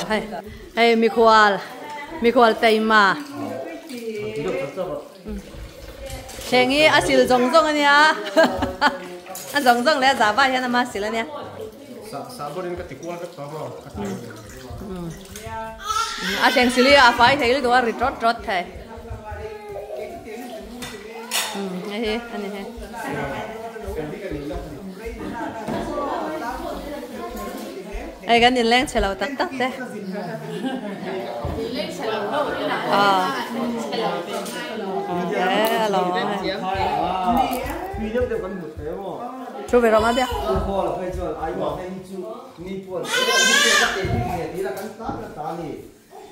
Hei hei mikhual mikhual taima thleng hi a sil zawng zawng ania a zawng zawng leh a zah vai hian ama sil ania. A thleng sil hi a fai thei lutuk a ri tawt tawt thei. Hei hi ani hei. Hei kan inleng chhe lo tak tak te. Thu ve rawh ma bia.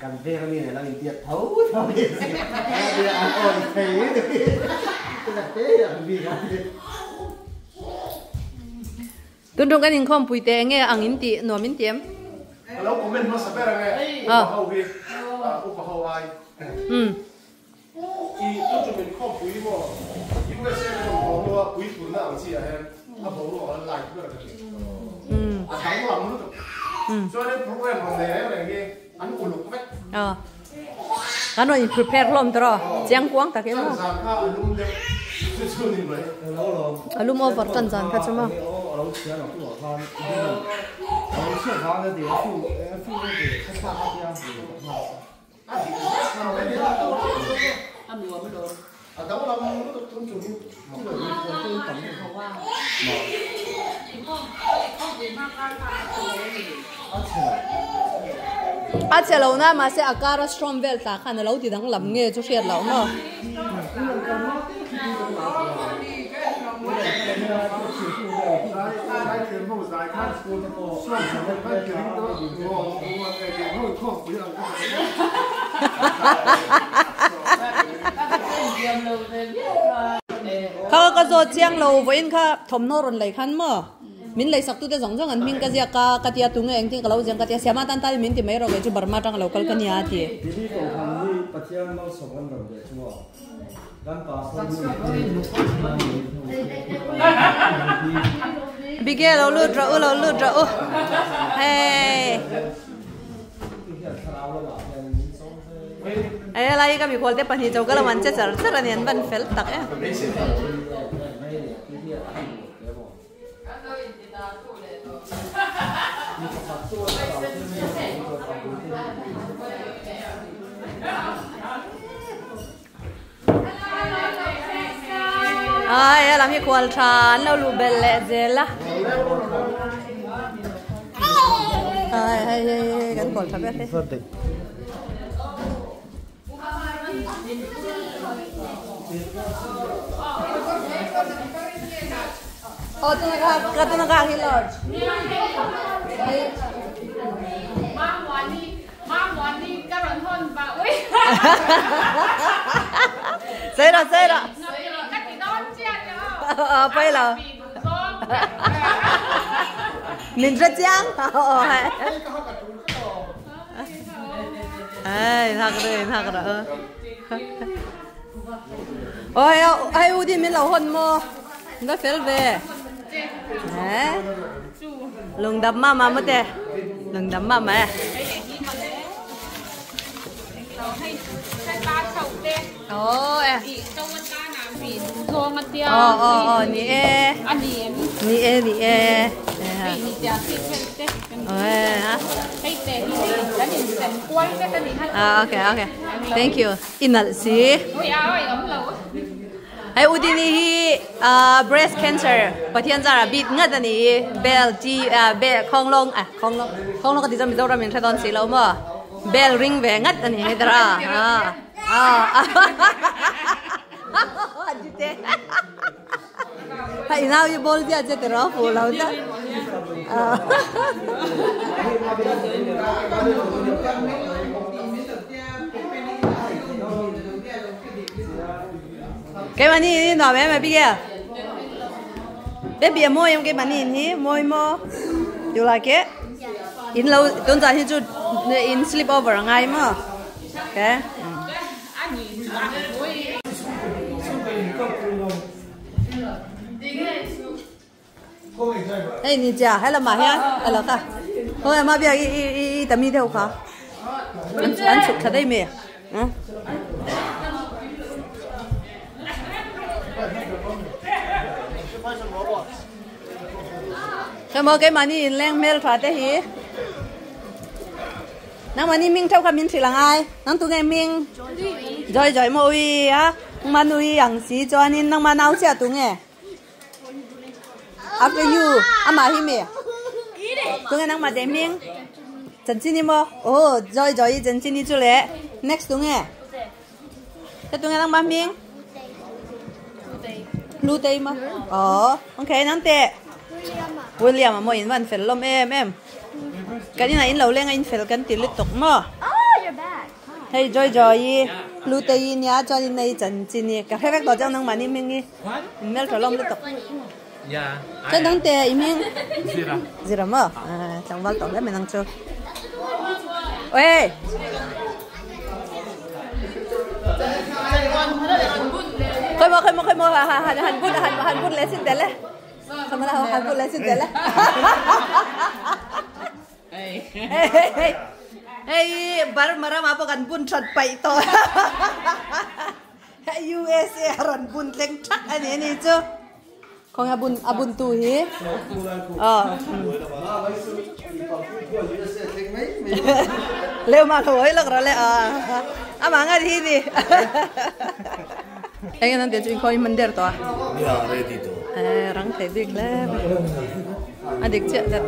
Kan veng ami nen an intiat tho tho a ni a an awn thei ang bik a ni. Tun tum kan inkhawm pui teh enge ang in tih nuam in ti em? Ka lo comment hmasa ber ange upa ho hi upa ho ai. I tun tum inkhawm pui maw USA ka rawn haw hnua pui punna ang chi ah hian a boruak a la light ber ka ti. A danglam lutuk. Chuanin program rawn nei reng reng hi an uluk vek. Kan rawn in prepare hlawm tawh rawh chiang kuang tak em maw. Chan zan kha a lum deuh chu chu ni mai. A lum over chan zan kha chu maw. A che lo na mahse a kar a storm vel tah khan a lo ti danglam nge chu hriat loh maw. Kha ka zawt chiang lo vawiin kha thawmhnaw rawn lei khan maw min lei sak tute zawng zawng an hming ka ziak a ka tia tunge engtin ka lo ziak ka tia siama tan tan min ti mai rawh kei chu Burma atanga lo kal ka nia a ti. Bige lo lut rawh u lo lut rawh u hei hei helai hi ka mikhual te pahnih choka lamah an che char char a ni an van fel tak em. Ai a lam hi kual tha an lo luh belh leh zel a ai hei hei hei kan kual tha ber hei. Aw tuna ka ka tuna ka hi large. Sei ra sei ra. Ờ bay lo. Min rất chiang. Ờ hay. Ai thak rồi thak rồi. Ôi ai u đi min lo hon mo. Nó fel ve. Nè. Lung đập ma ma mất te. Lung đập ma ma. Ồ. Ờ ờ ờ ni e. Ni e ni e. À ok ok. Thank you. Inal si. Hei Udini hi breast cancer Pathian zara bit ngat ani hi bell chi bell khong long à khong long khong long ka ti chuan Mizoram in hre dawn si lo maw bell ring ve ngat ani hei tara a a hei nau hi ball zia che tiraw fuh lo ta Keimahni in hi nuam em Abigail? Baby a mawi em keimahni in hi mawi maw? You like it? In lo tun zan hi chu in sleep over a ngai maw? Okay. Hei ni chia he lamah hian a lo kha. Thôi mà bây giờ i i tami theo khá. Anh chụp thật đây mẹ. Cái mà cái mà ni leng mail thà thế hi. Nang mà ni minh theo khá minh chỉ là ai? Nang tụi nghe minh. Rồi rồi mà ui á, mà nuôi ăn xí cho anh nang mà nấu chè tụi nghe. After you, ama hi mẹ. Tụi nghe nang mà để minh. Chân chín đi mò. Oh, rồi rồi chân chín đi chú lệ. Next tụi nghe. Cái tụi nghe nang mà minh. Blue day mà. Oh, ok nang tệ. William mà in van fel lom em em. Cái này in lâu lên in fel cái tiền lít tục mà. Oh, you're back. Hey Joy Joy, Blue day nha cho nên này chân chín đi. Cái khác đó cho nang mà đi mình đi. Mel fel lom lít tục. Yeah. Cái nang tệ mình. Zira. Zira mà. À, chẳng vào tổng đấy mình nang chơi. Ê. Khơi mò hàn bút hàn bút lấy xin tiền lấy. Không là hàn bút lấy xin tiền lấy. Hey, bar maram apa kan bun chat pai to. USA ran bun leng thak ani ni chu. Không abun abun tu hi. Ờ. Leo mà thôi lắc rồi lẹ à. À mà ngay đi đi. Anh đang để chuyện coi mình đẹp to. Yeah, ready to. À, răng thấy được lắm. À, được chưa? Được.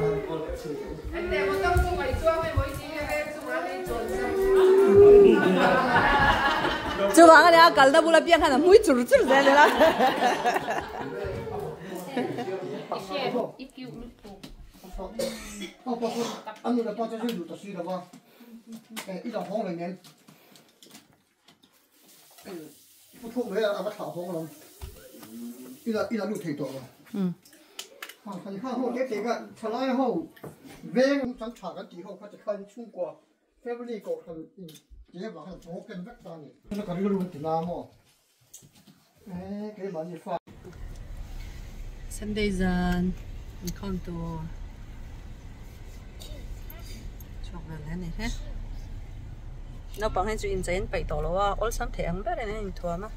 Chú bảo cái này, cái đó bula biang khana mũi chur chur thế này. Sunday zan come to chok na này hết. Nó bằng hay chuyện giấy bảy tổ lo all some thể ăn bát này thua mà.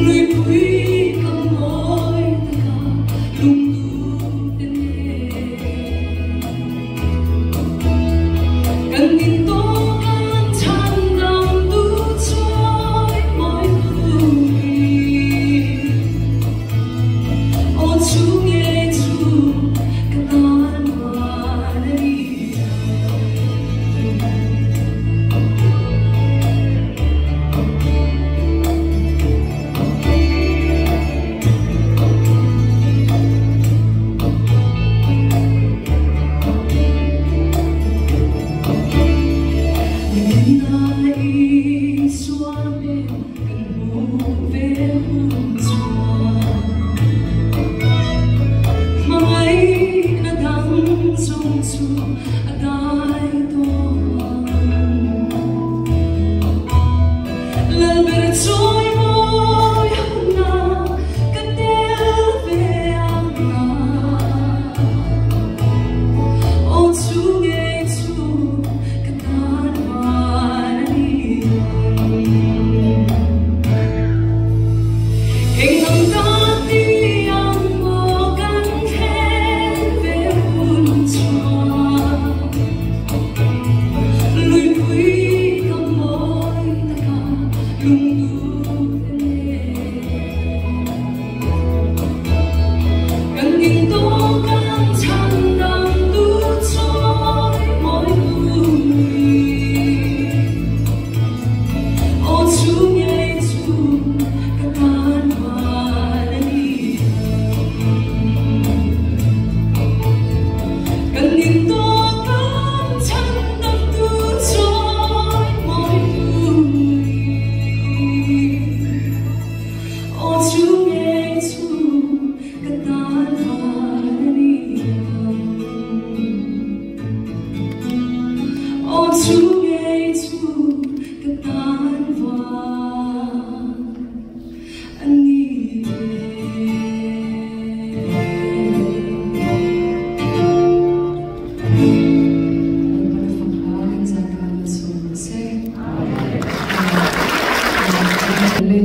Lui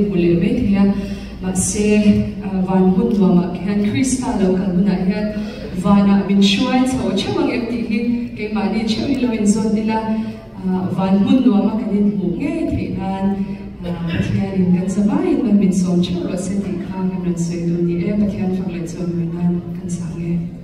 inhmu leh mai thei a, mahse van hun nuamah khian Krista lo kal hunah hian vanah min hruai chho theuh ang em tih hi keimahni theuh hi lo inzawt ila, van hmun nuama kan inhmuh ngei theih nan Pathianin kan zavaiin man min sawm theuh rawh se tih kha kan rawn sawi duh ni e, Pathian fak leh chuan nan kan chang e.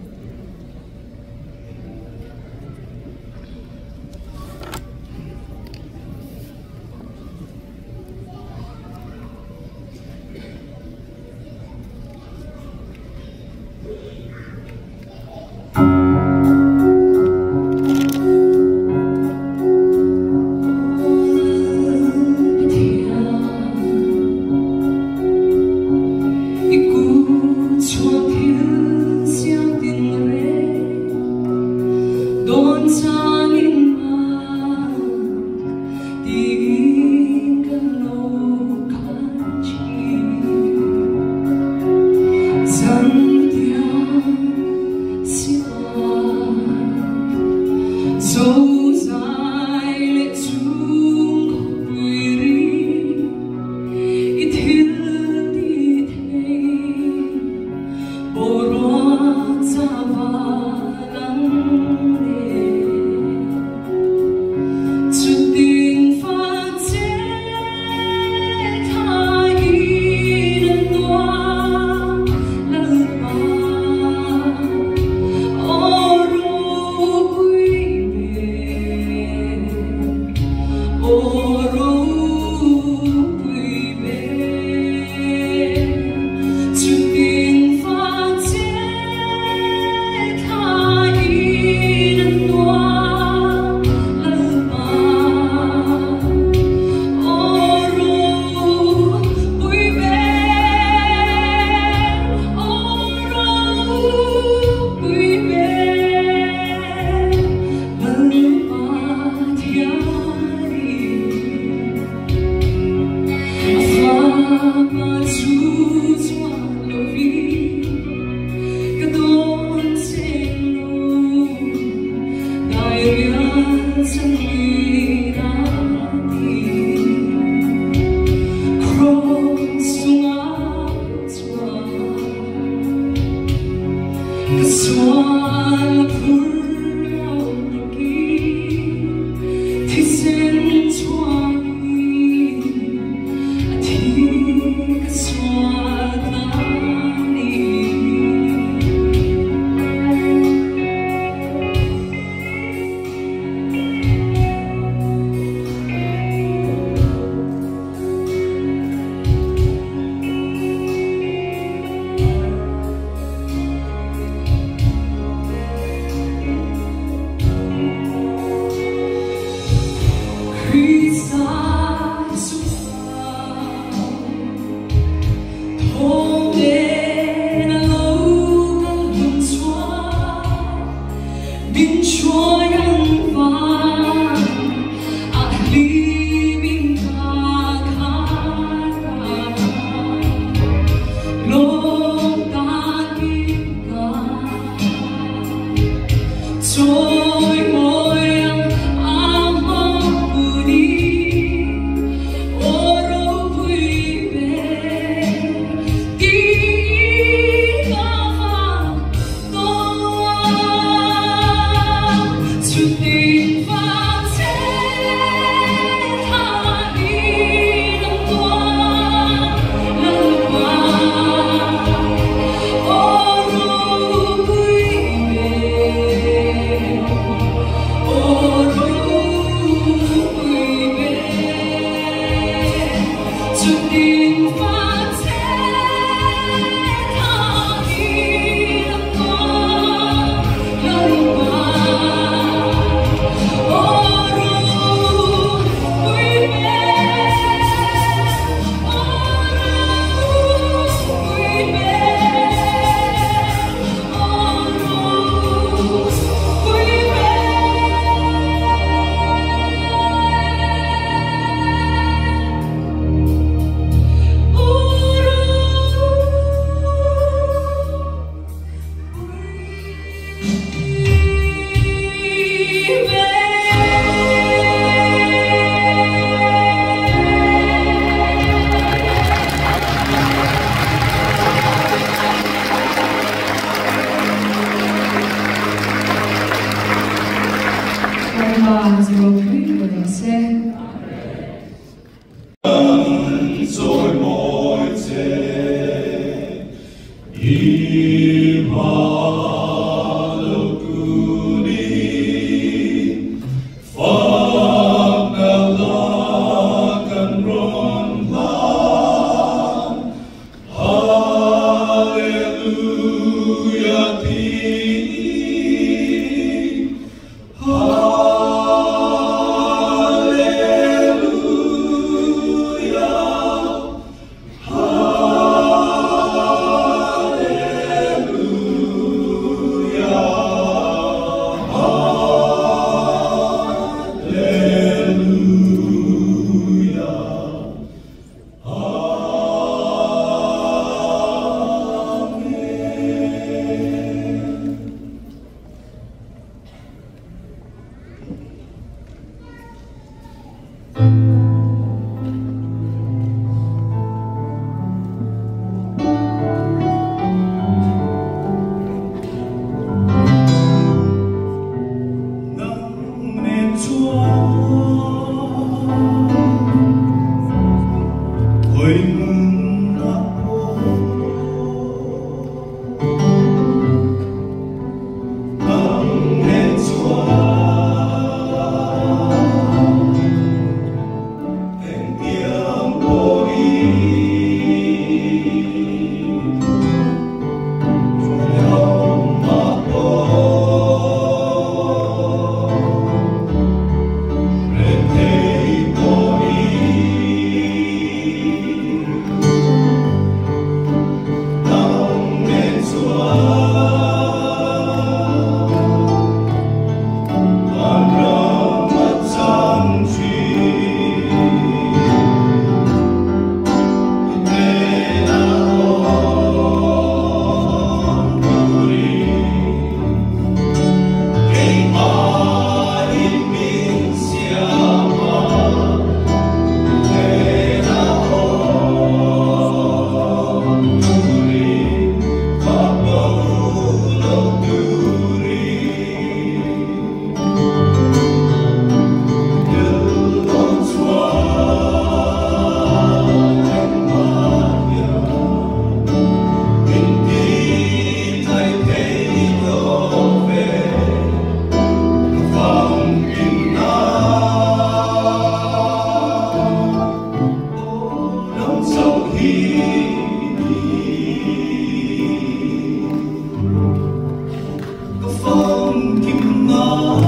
Ka famkim nan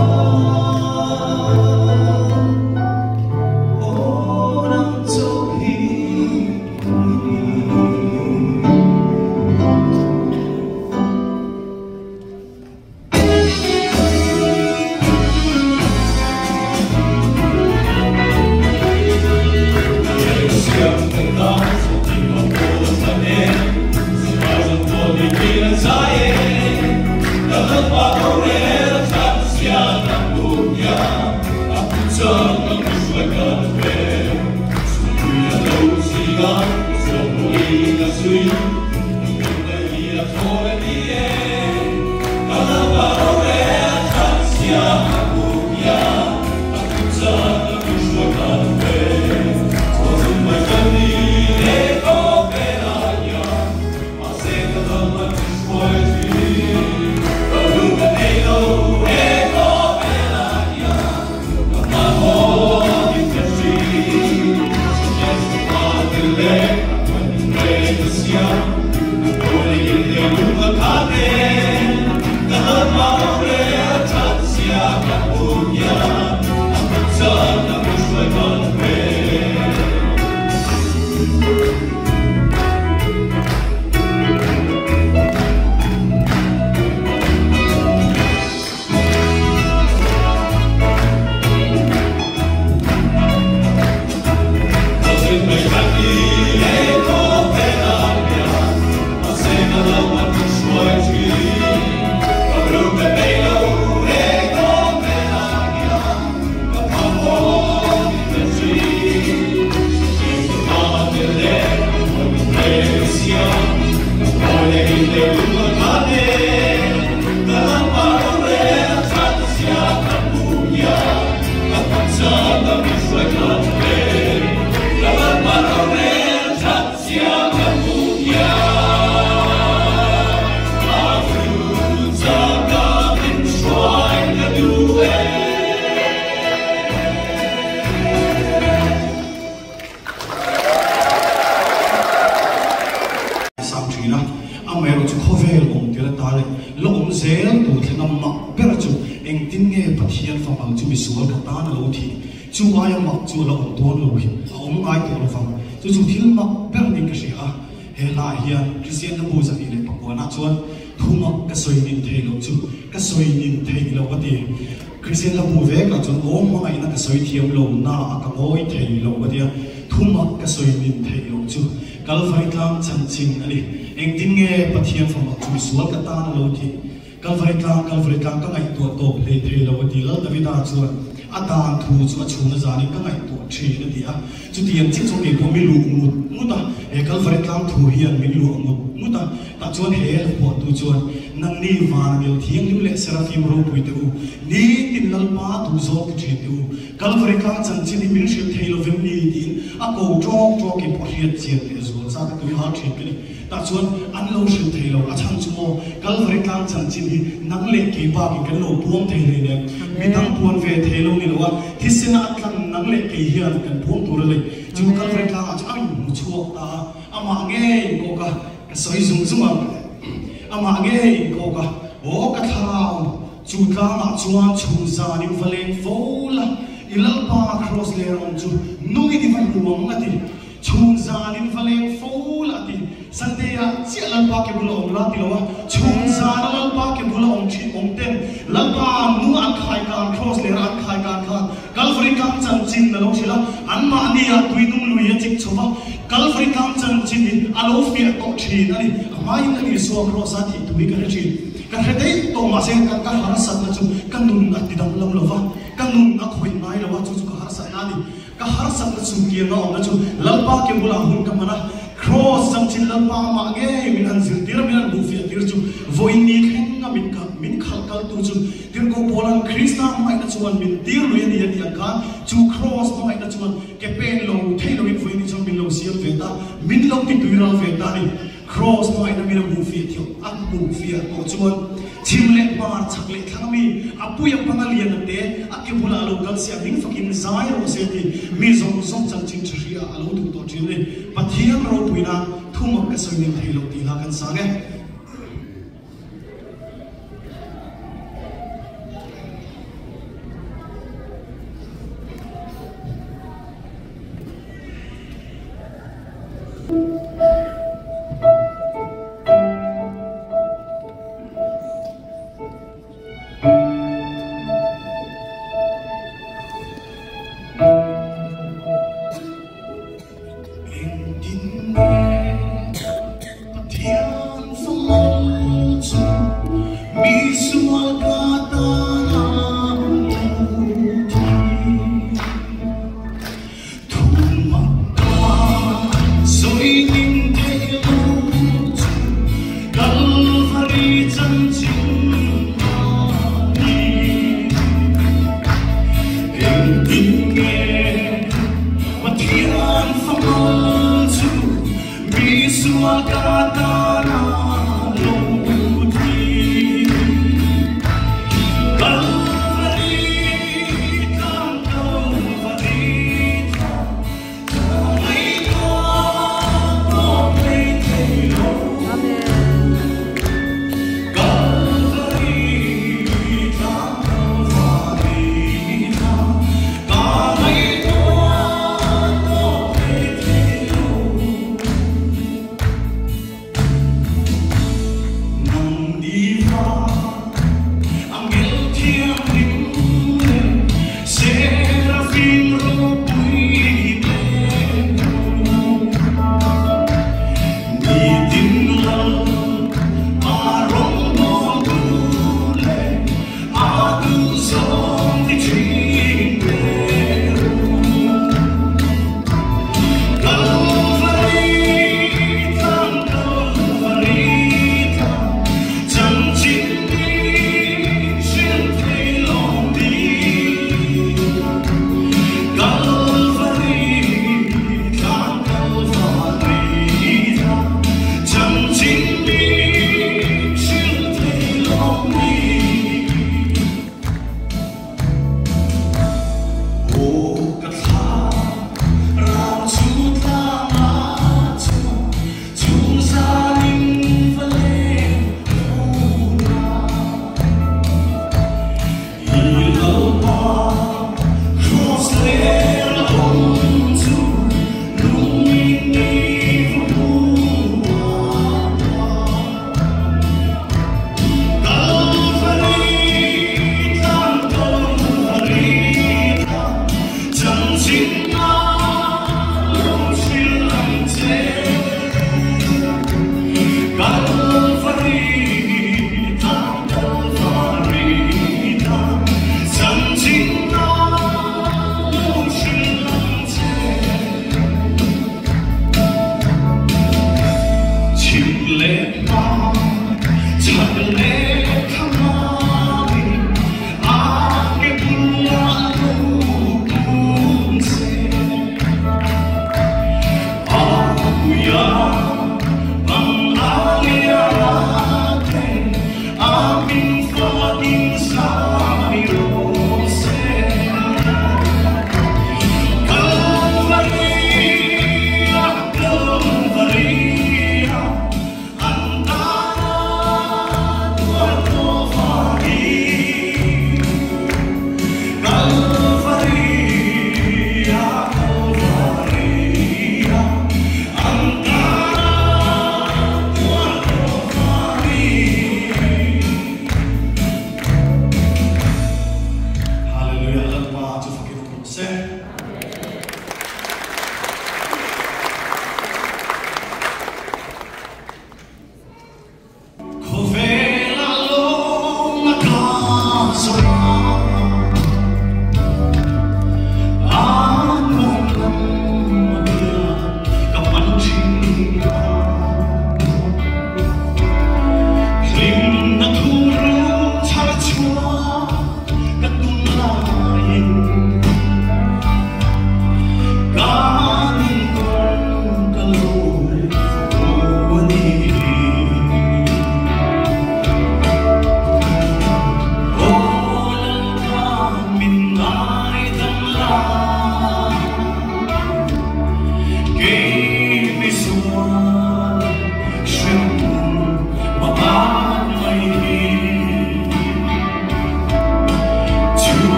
Aw nang chauh hi i ni. Sang thin a, amaherawh chu khawvel awm tir ata leh la awm zel tur thlen a mak ber chu engtin nge Pathian famal chu misual ka tan a lo thih chu aia mak chu a la awm dawn lo hi a awm ngai tawh lovang chu chu thil mak ber ning ka hria a, he hlaah hian Kristian Hlabu 209 ah chuan thu mak ka sawi nin thei loh chu ka sawi nin theih lo a ti. Kristian Hlabu vekah chuan aw hmangaihna ka sawi thiam lo na a ka ngawi thei lo a tia thu mak ka sawi nin theih loh chu Kalvari tlang chanchin a ni. Engtin nge Pathian famak chu misual ka tan a lo tih? Kalvari tlang, Kalvari tlang ka ngaihtuah tawp hlei thei lo a ti. Lal Davida chuan a dan thu chu a chhun a zanin ka ngaihtuah thin a ti a. Chutiang chiah chuan kei pawh mi luh ngut ngut a, he Kalvari tlang thu hian min luah ngut ngut a. Tah chuan he hlaphuahtu chuan, Nangni Vanangel Thianghlim leh Serafim ropui te u, nitin Lalpa duhzawng ti thin te u, Kalvari tlang chanchin hi min hrilh thei lo vem ni tiin a ko ṭawk ṭawkin pawh hriat chian leh zual zat a tui hal ṭhin ka ni. Tah chuan an lo hrilh thei lo, a chhan chu maw Kalvari tlang chanchin hi nang leh kei bakin kan lo puang thei hlei nen mi dang puan ve thei lo ni lo a, thisena a tlan nang leh kei hian kan puang tur a ni. Chu Kalvari tlangah chuan a inhmu chhuak ta a, amah ngei kawk a, ka sawi zung zung ang, amah ngei kawk a, aw ka thlarau. Chu tlangah chuan chhun zanin va leng fo la, i Lalpa kraws ler awm chu nungin i va hmu ang a ti. Chhun zanin va leng fo la a ti. Sunday-ah chiah Lalpa ke bula awm la ti lo a, chhun zana Lalpa ke bula awm thin awm ten Lalpa nunga an khai kan kraws lera an khai kan khan Kalvari tlang chanchin a lo hrilh a, anmahnia tuinung lui a chik chho va, Kalvari tlang chanchin hi a lo fiah tawh thin a ni. A hmain a Isua kraws-a thih thu hi ka hre thin. Ka hre daih tawh mahse ka ka harsatna chu ka nun a ti danglam lo va, ka nun a khawih ngai lo a, chu chu ka harsatna a ni. Ka harsatna chu kianga awmna chu Lalpa ke bulah hun ka hman a, Kraws chanchin Lalpa amah ngei min han zirtir a, min han hmuhfiah tir chu vawiin ni thleng a min min khalh kaltu chu Tirhkoh Paula'n Krista hmangaihna chuan min tir lui a ni a tih ang khan chu Kraws hmangaihna chuan ke pen lo thei loin vawiin ni chuan min lo siam ve ta, min lo ti tuiral ve ta a ni. Kraws hmangaihna min a hmuhfiah thiam a hmuhfiah tawh chuan. Chhim leh hmar, chhak leh thlang ami, a pui a pang a lian a te, a ke bulah a lo kal si a hming fakin zai rawh se ti mi zawng zawng chanchin tha hria a lo duh tawh thin a ni. Pathian ropuina thumak ka sawi ning thei lo tih hla kan sang e.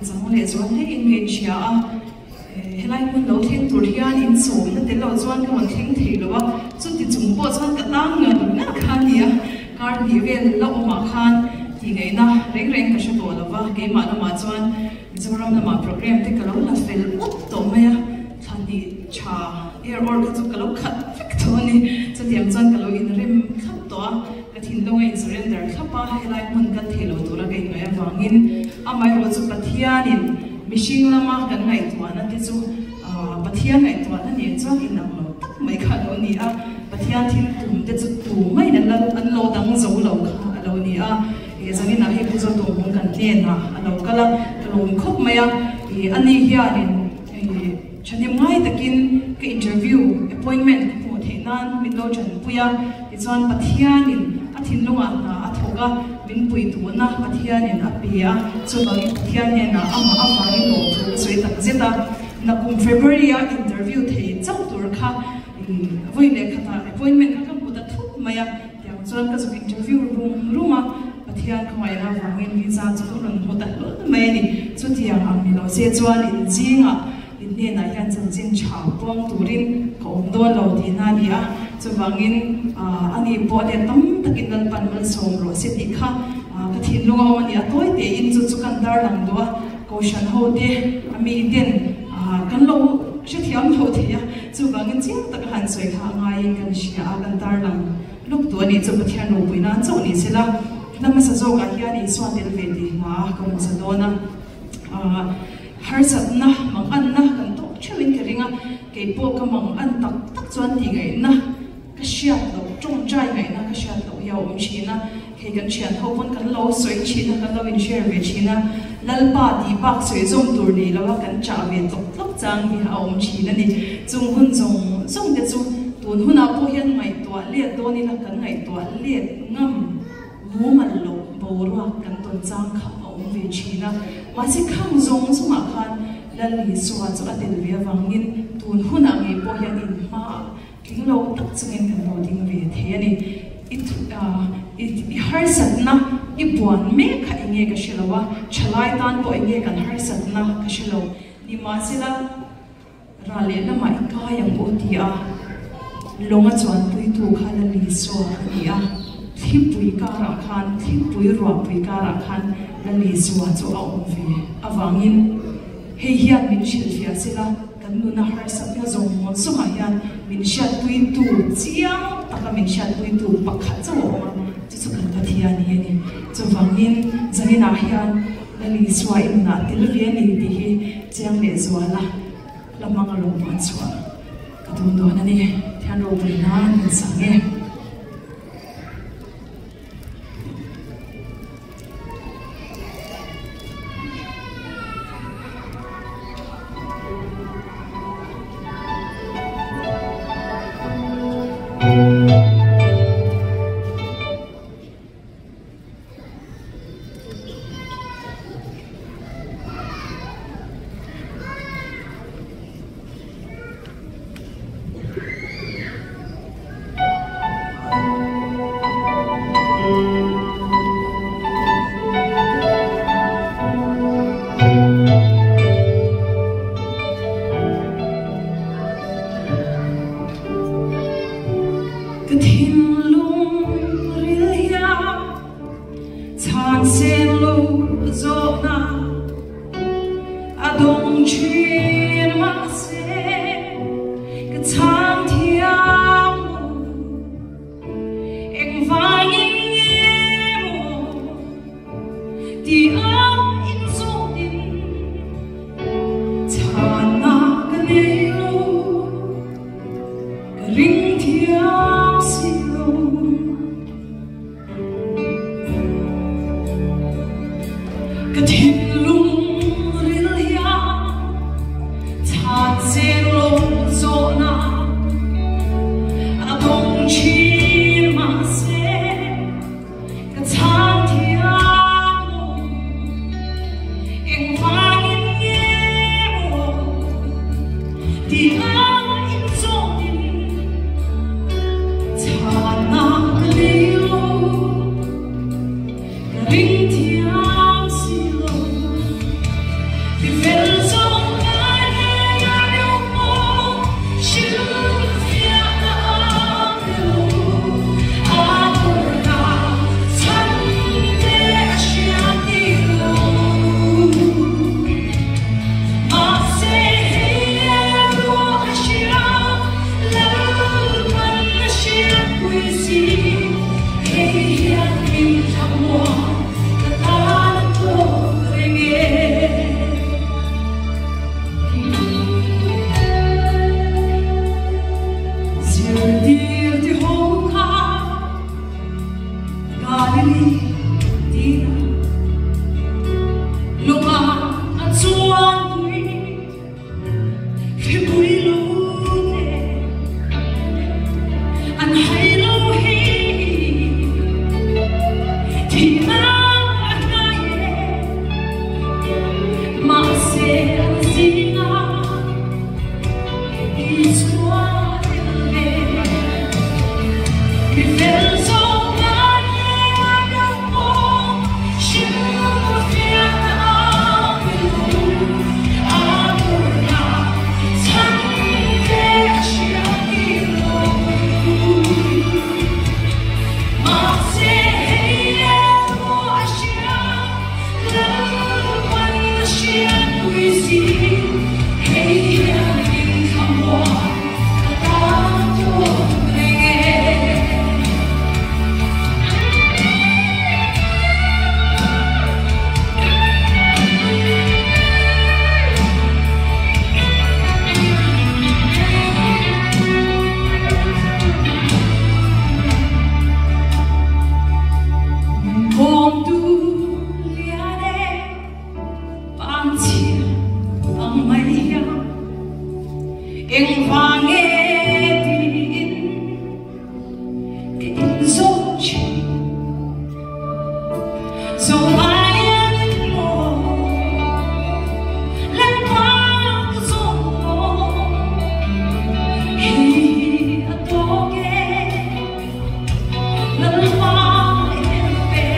chang lehzual hlein ka inhria a, helai hmun lo thleng tur hian insawmna tel lo chuan ka rawn thleng thei lo a, chuti chung pawh chuan ka tang ngar ngar kha a ni a, kar hnih vel la awmah khan tih ngaihna reng reng ka hre tawh lo va, keimah lamah chuan Mizoram lamah programme te ka lo la fel up tawh mai a, thla hnih tha air or kha chu ka lo khat vek tawh a ni, chutiang chuan ka lo inrem thlap tawh a. Ka thinlung a in surrender thlap a, helai hmun kan thei lo tura ka inngaih avangin amaherawh chu Pathianin mihring lama kan ngaihtuahna te chu Pathian ngaihtuahna nen chuan inang lo tak mai kha a lo ni a, Pathian thil tum te chu tu maiin an an lo dang zo lo kha a lo ni a, zaninah hei Pu Zawtawng kan hnenah a lo kal a, ka lawm khawp mai a, ani hianin Thahnem ngai takin ka interview appointment ka hmuh theih nan min lo tanpui a, tichuan Pathianin a thinlungah hna a thawk a, min pui duhna Pathianin a pe a, chuvangin Pathian hnenah amah avangin lawmthu ka sawi tak zet a. Nakum February a interview thei chauh tur kha vawi leh khatah appointment kha ka hmu ta thut mai a, tiang chuan ka zuk interview rum rum a, Pathian khawngaihna avangin visa chu ka rawn hmu ta hlawl mai a ni. Chutiang ang ni lo se chuan inzingah In hnenah hian chanchin tha pawng turin ka awm dawn lo tihna a ni a, chuvangin ani pawh let tam takin Lalpan malsawm rawh se tih kha ka thinlung a awm a ni. A tawi tein chu chu kan darlang duh a, Kohhran ho te a mi ten kan lo hrethiam lo thei a, chuvangin chiang taka han sawi kha a ngaiin kan hria a, kan tarlang lawk duh a ni. Chu Pathian ropui nan chauh ni sela, hla hmasa zawkah hian Isua tel ve tih hla ka hmu sa dawn a. Harsatna, manganna kan tawk theuhin ka ring a, kei pawh ka mangan tak tak chuan tih ngaihna ka hriat loh, tawngtai ngaihna ka hriat loh hi a awm thin a, hei kan thian ho pawn kan lo sawi thin a, kan lo in share ve thin a, Lalpa tih bak sawi zawm tur nei lo a kan chah ve tlawk tlawk chang hi a awm thin a ni. Chung hun zawng zawng te chu tun hunah pawh hian ngaihtuah let dawn ila kan ngaihtuah let ngam. Mumal loh boruak kan tawn chang kha a awm ve thin a, mahse khang zawng zawngah khan Lal Isua chu a tel ve avangin tun hunah ngei pawh hian inhmaah tling lo tak chungin kan lo ding ve thei a ni. I i harsatna i buan mek kha enge ka hre lo a, thalai tan pawh enge kan harsatna ka hre lo. Nimahsela. Ral leh lamah i kai ang aw ti a, lawnga chuanpuitu kha la li zawk a ni a, thlipui karah khan, thlipui ruahpui karah khan la li zuah chu a awm ve avangin hei hian min hrilhfiah sela, kan nuna harsatna zawng zawngah hian min hriatpuitu chiang taka min hriatpuitu pakhat chauh a awm a, chu chu kan Pathian hi a ni. Chuvangin zaninah hian la li zuah i nunah tel ve a ni tih hi Chiang leh zuala la hmang a rawn buan chhuah ka tum dawn a ni. Thian ropui nan min sang e. Ka thinlung ril hian chhan sen lo zawhna a dawng thin mahse ka chhang thiam lo engvangin nge maw ti ang inzawtin chhanna ka nei lo. Ka ring thiam si lo. Ka thinlung ril hian Vangchhia ang mai hian engvang nge tiin ka inzawm thin. Zohaian maw Lalpa ka zawm maw hei hi a tawk e Lalpa en ve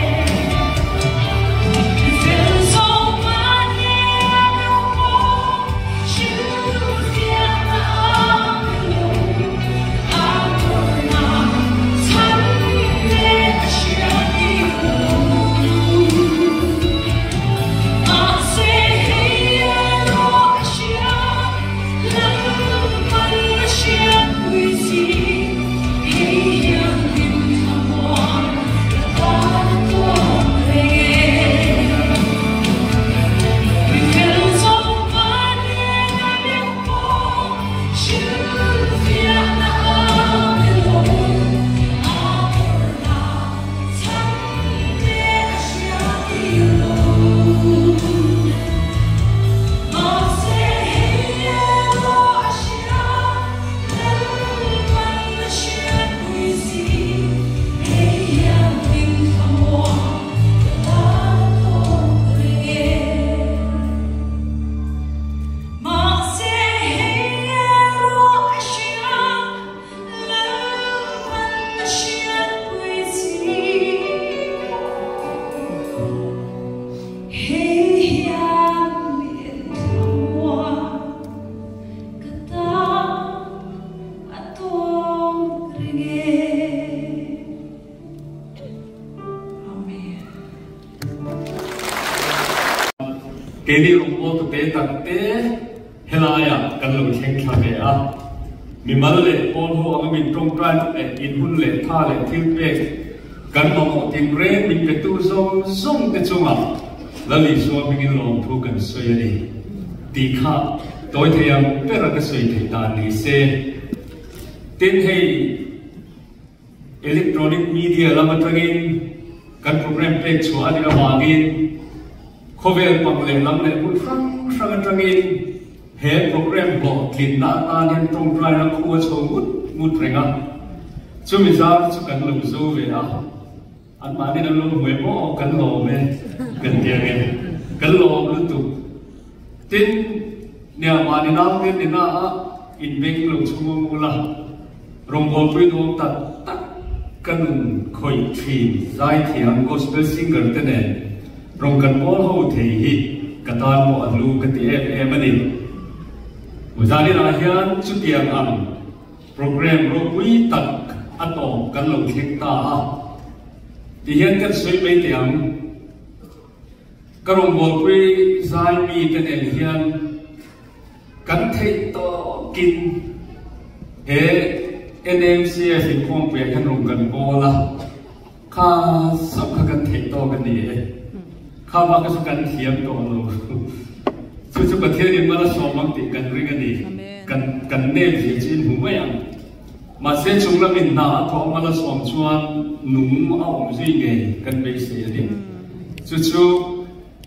fel zawk mahni deuh pawh hrilhfiahna a pe lo a tawrhna chhan leh a hriat bik lo. Mahse hei erawh ka hria Lalpan a hriatpui si hei hian min thlamuan ka tan a tawk reng e. Mi fel zawk mahni na deuh pawh hrilhfiahna a pe lo a tawrhna chhan leh a hriattir lo. Mahse hei erawh a hria Lalpan a hriatpui si hei hian min thlamuan ka tan a tawk reng e. Mahse hei erawh a hria Lalpan a hriatpui si hei hian min thlamuan ka tan a tawk reng e. Amen. Keini rawngbawltu te tak te helaiah kan lo thleng thla ve a. Mimal leh pawl ho anga min tawngtai leh inhun leh tha leh thil pek kan mamawh tinreng min petu zawng zawng te chungah Lal Isua hmingin lawmthu kan sawi a ni tih kha tawi thei ang bera ka sawi theih dan ni se. Tin hei. Electronic media lam atangin kan program pek chhuah a nih avangin khawvel pang leh lam leh hmun hrang hrang atangin he program hlawhtlinna atan hian tawngtaina khu a chho ngut ngut reng a. Chumi zar chu kan lo zo ve a, anmahniin an lo hmu em aw kan lawm e kan ti ang e, kan lawm lutuk. Tin, nia mahni naute nina a inbeng lo chhung awm ula. Rawngbawlpui nuam tak tak ka nun khawih thin zaithiam gospel singer te nen rawng kan pawl ho thei hi ka tan pawh a hlu ka ti em em a ni. Zaninah hian chutiang ang program ropui tak a tawp kan lo thleng ta a ti hian kan sawi mai teh ang. Ka rawngbawlpui zai mi te nen hian Kan theih tawkin he NMCF inkhawmpuiah hian rawn kan bawl a, kha sap kha kan theih tawk a ni e. Kha bak kha chu kan thiam tawh lo. Chu chu Pathianin mal a sawm ang tih kan ring a ni. Kan kan nep zia chu in hmu mai ang. Mahse chung lamin hna a thawh mal a sawm chuan nung a awm zui ngei kan beisei a ni. Chu chu.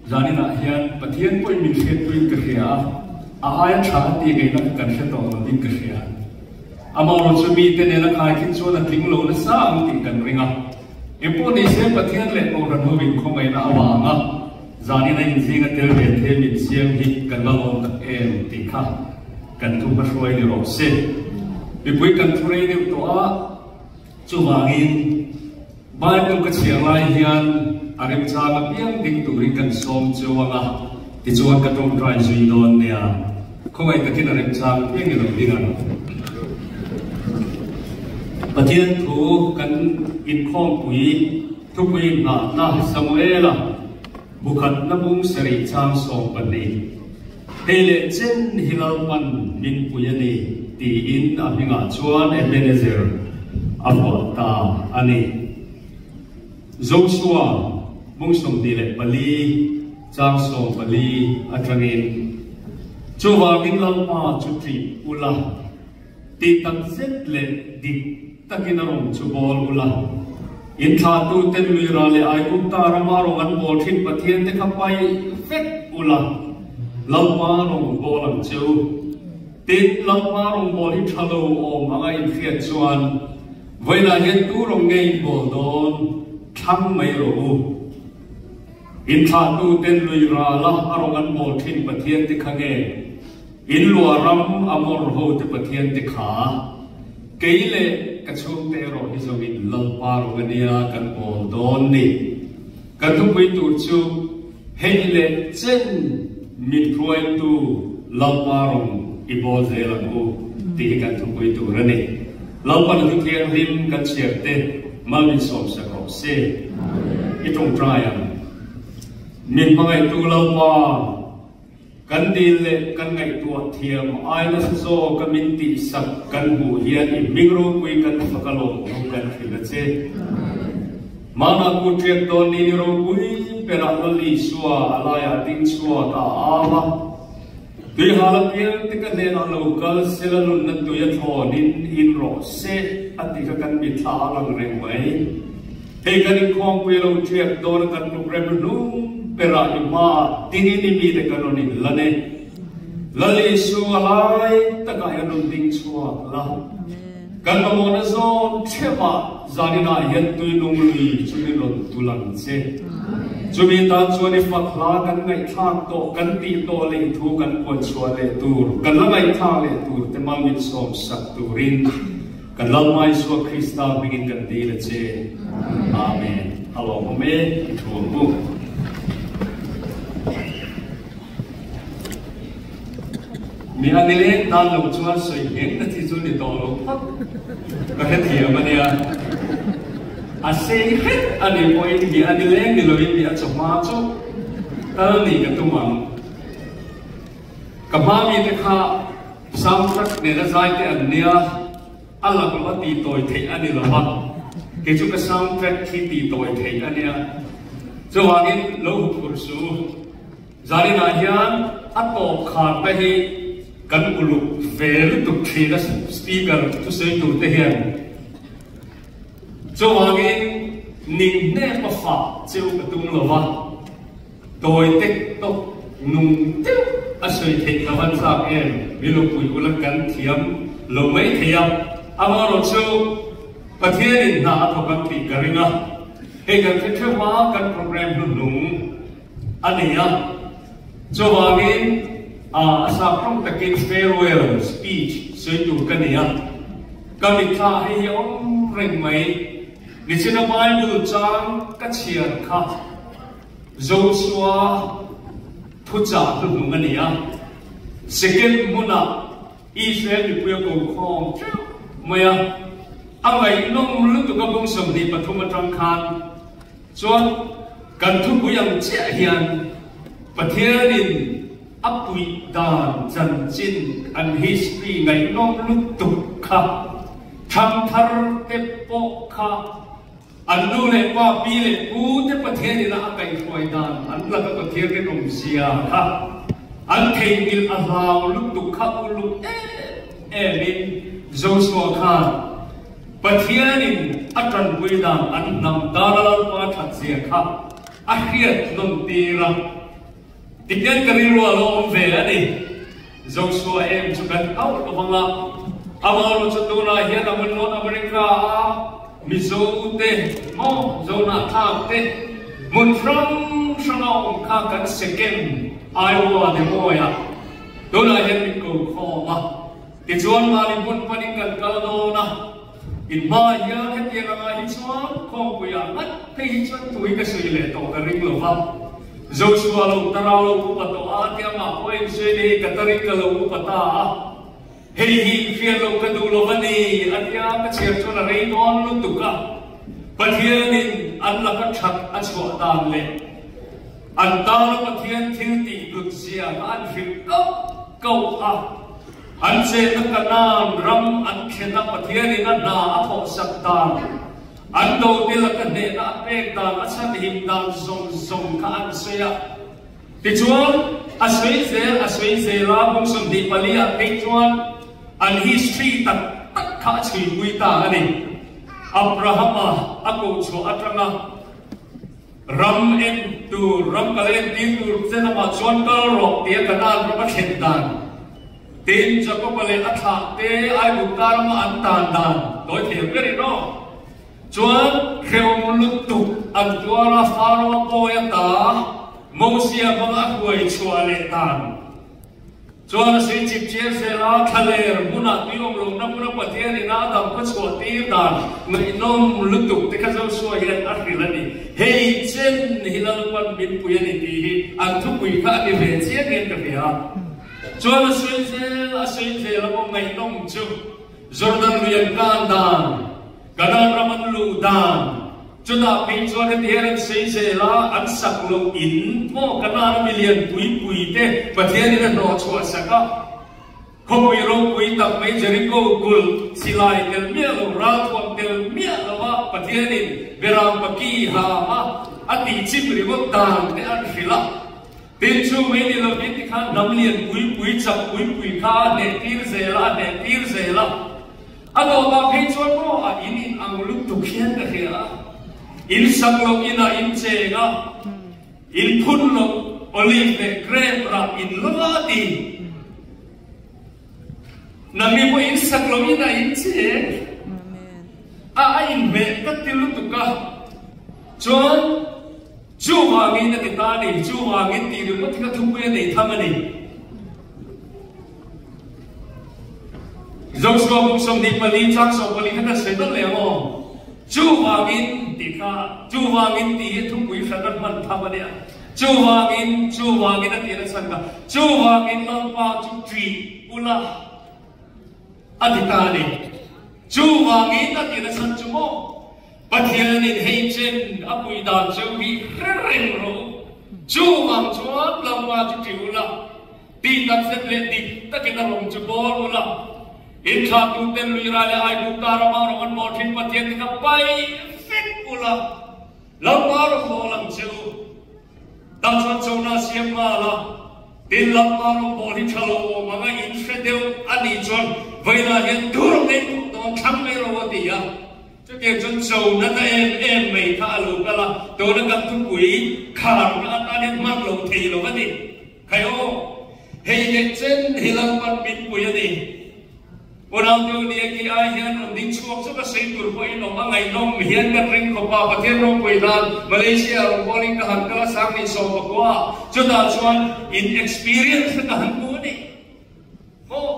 Zaninah hian Pathian pawhin min hriatpuiin ka hria a, a aia tha a tih ngaihna kha kan hre tawh lovin ka hria. Amaherawh chu mite nena khaikhin chuan a tling lo nasa ang tih kan ring a. Engpawh ni se Pathian leh Kohhran ho inkhawngaihna avanga zanina inzinga tel ve the min siam hi kan la lawm tak em tih kha kan thu hmahruai ni rawh se. Mipui kan thu rei deuh tawh a. Chuvangin, Bible ka chhiar lai hian a remchang apiang ding turin kan sawm cheu ang a, tichuan ka tawngtai zui dawn nia. Khawngaih takin a remchang apiang i lo ding ang. Pathian thu kan inkhawmpui thupui nghahna Samuela bukhatna bung sarih chang 12. Hei leh chen hi Lalpan min pui a ni tiin a hmingah chuan Ebenezer a vuah ta a ni. Joshua bung 24 chang 14 atangin, Chuvangin Lalpa chu ṭih ula, tih tak zet leh dik takin a rawn chu bawl ula, in thlahtuten lui ral leh Aigupta rama rawng an bawl ṭhin Pathiante kha paih vek ula. Lalpa rawngbâwl ang che u. Tin, Lalpa rawngbâwl hi ṭha lo awm anga inhriat chuan vawiinah hian tu rawng nge in bâwl dâwn thlang mai rawh u. Inthlahtuten lui râla a rawng an bâwl ṭhin Pathian te kha nge? In luah ram Amor hote Pathian te kha? Kei leh ka chhungte erawh hi zawngin Lalpa rawng a nia kan bâwl dâwn ni. Kan thupui tur chu hei leh chen min hruaitu Lalpa rawng i bawl zel ang u tih hi kan thupui tur a ni. Lalpan thu thianghlim kan chhiar te mal min sawmsak rawh se. I tawngtai ang. Min hmangaihtu Lalpa. Kan dil leh kan ngaihtuah thiam ai nasa zawk a min tihsak kan hmuh hian i hming ropui kan fak a lawm thu kan hrilh a che. Mana ku ṭiak dawn ni ni ropui berah Lal Isua a laiah ding chhuak a au a. Tuihal apiang te ka hnenah lo kal sela nunna tui a thlawnin in rawh se a ti kha kan mitthla a lang reng mai. Hei kan inkhawmpui lo ṭiak dawn a kan program hnung berah i hmaah dingin i mite kan rawn inlan e. Lal Isu a lai takah hian rawn ding chhuak la. Kan mamawhna zawn ṭheuhah zaninah hian tui nung lui chu min rawn tul ang che. Chumi tan chuan i fak hla kan ngaihthlak tawh, kan tih tawh leh i thu kan puan chhuah leh tur, kan la ngaihthlak leh tur te mal min sawmsak turin Kan Lalpa Isua Krista hmingin kan dil a che. Amen. A lawmawm e, i thu ang u. Mi a nileng dan lo chuan sawi ngheng na chi chu ni tawh lo phawt. Ka hrethiam a nia. A sei hret a nih pawhin mi a nileng ni loin mi a chawhma chu tal nih ka tum ang. Ka hma mite kha Soundtrack nena zai te an nia, a lak loh a ti tawi theih a ni lo a, kei chu ka soundtrack khi ti tawi theih a nia. Chuvangin lo huphurh suh u. Zaninah hian a tawp kharna hi kan uluk ve lutuk thin a speaker thusawi turte hian. Chuvangin ning hnep a fah cheu ka tum lo va. Tawi tek tawk nung deuh a sawi theih ka van zak em? Mi lupui ula kan thiam lo mai thei a, amaherawh chu Pathianin hna a thawk ang tih ka ring a, hei kan hre theuh a kan program hnuhnung a nei a, chuvangin a saprawng takin farewell speech sawi tur ka nei a, ka mitthla hei hi a awm reng mai. Nichina Bible chang ka chhiar kha Joshua thuchah hnuhnung a ni a. Second hmunah Israel mipui a ko khawm teuh mai a, a ngaihnawm lutuk a bung 23 atang khan chuan kan thupui ang chiah hian Pathianin a puih dan chanchin an history ngaihnawm lutuk kha Thangthar te pawh kha an nu leh pa, pi leh pu te Pathian ina a kaihhruai dan an laka Pathian rinawm zia kha an theihnghilh a hlau lutuk kha uluk em emin Joshua khan Pathianin a tanpui dan an hnam dana Lalpa that zia kha a hriat nawn tir a. Tihian ka rilru a lo awm ve a ni. Joshua em chu kan auh lo vang a, amaherawh chu tunah hian a hmun North America a Mizo te maw Zohnahthlak te hmun hrang hranga awm kha kan second Iowa Des Moines ah tunah hian min ko khawm a, tichuan mahni hmun panin kan kal dawn a, in hmaah hian hetiang angah hi chuan khawmpuiah ngat phei hi chuan tui ka sawi leh tawh ka ring lo va. Joshua lo tarau lo upa tawh a tia mah pawh in sawi ni ka tarin ka lo upa ta a, hei hi hriat loh ka duh lo a ni a tia ka chhiar chuan a rei dawn lutuk a, Pathianin an laka that a chhuah dan leh an tana Pathian thil tih hlut zia kha an hrilh kauh kauh a, an chenna Kanaan ram an thlen a Pathianin a hna a thawhsak dan. An do te laka hnehna a pek dan, a chhanhim dan zawng zawng kha an sawi a. Tichuan, a sawi zel a sawi zel a, kum 24 ah phei chuan an history tak tak kha a chhuipui ta a ni. Abrahama a kohchhuah atanga. Ram en tur, ram kal entir tur che lamah chuan kal rawh tia Kanaan rama thlen dan. Tin, Jakoba leh a thlah te Aigupta rama an tan dan tawi thei ang ber in aw. Chuan hrehawm lutuk an tuar a, Faro-a pawi a ta, Mosia hmanga a hruai chhuah leh dan. Chuan a sui chip chiar zel a, thlaler hmunah tui awm lohna hmuna Pathian ina a dam khaw chhuah tir dan ngaihnawm lutuk te kha Joshua hian a hrilh a ni. Hei chen hi Lalpan min pui a ni tih hi an thupui kha a ni ve chiang hian ka hria. Chuan a sui zel a sui zel a maw ngaihnawm chu Jordan lui an kan dan, Kanaan ram an luh dan, Chutah phei chuan heti hian an sei zel a, an sak loh in maw Kanaan mi lian pui pui te Pathianin a hnawh chhuah sak a. Khawpui ropui tak mai Jericho kulh silai tel miah lo, ralthuam tel miah lo a Pathianin Beram paki ha a a tih chim ringawt dan te an hrilh a. Tin chu mai ni lovin tikhan hnam lian pui pui chak pui pui kha a hneh tir zel a, a hneh tir zel a. A dawtah phei chuan maw a in in ang lutuk hian ka hria a, in sak loh inah in cheng a, in phun loh olive leh grape rah in lo va a ti. Nangni pawh in sak loh inah in cheng a, a inhmeh ka ti lutuk a, chuan chuvangin a ti ta a ni, chuvangin tih ringawt hi ka thupui a nei tham a ni. Joshua buk 24 chang 14 kha kan sawi dawt leh ang aw. Chuvangin tih kha chuvangin tih hi thupui hran a hman tham a nia. Chuvangin chuvangin a tih na chhan kha chuvangin Lalpa chu ṭih ula a ti ta a ni. Chuvangin a tih na chhan chu maw Pathianin hei chen a pui dan cheu hi hre reng rawh u. Chuvang chuan Lalpa chu ṭih ula. Tih tak zet leh dik takin a rawng chu bawl ula, in thlahtu ten lui rai leh Aigupta rama rawng an mawl thin Pathian te kha paih vek ula, Lalpa rawn bawl ang che u. Tah chuan chona siam nghal a, tin Lalpa rawn bawl hi tha lo awm ang a in hre deuh a nih chuan vawiinah hian dur ngei pawh dawn thlang mai ro a ti a. Chutiang chuan chona na em em mai kha a lo kal a, tuna kan thupui kharna atan hian hman lo thei lo a ni. Khai aw, hei leh chen hi Lalpan min pui a ni. Unau nia ki ai hian rawn ding chhuak chu ka sawi tur pawhin awm a ngaihnawm hian kan ring khawp a, Pathian ropui nan Malaysia rawn bawlin ka han kal a 2019 ah, chutah chuan in experience te ka han hmu a ni. Maw?